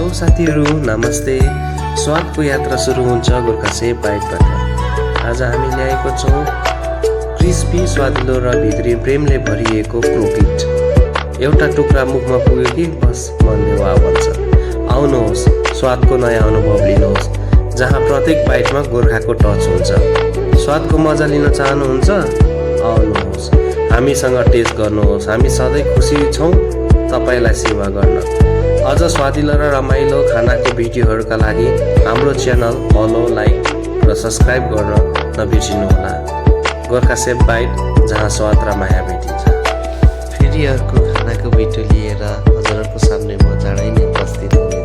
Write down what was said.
Hello साथीहरू, नमस्ते। स्वादको यात्रा सुरु हुन्छ गोर्खा सेफ बाइटबाट। आज हामी ल्याएको छौँ क्रिस्पी, स्वादिलो र भित्री प्रेमले भरिएको क्रोकेट। एउटा टुक्रा मुखमा पुग्यो कि बस मनले वा भन्छ। आउनुहोस्, स्वादको नयाँ अनुभव लिनुहोस्, जहाँ प्रत्येक बाइटमा गोर्खाको टच हुन्छ। स्वादको मजा लिन चाहनुहुन्छ? आउनुहोस्, हामीसँग टेस्ट गर्नुहोस्। हामी सधैँ खुसी छौँ तपाईँलाई सेवा गर्न। अझ स्वादिलो र रमाइलो खानाको भिडियोहरूका लागि हाम्रो च्यानल फलो, लाइक र सब्सक्राइब गर्न नबिर्सिनुहोला। गोर्खा सेफ बाइट, जहाँ स्वाद र माया भेटिन्छ। फेरि अर्को खानाको भिडियो लिएर हजुरहरूको सामने म चाँडै नै उपस्थित हुने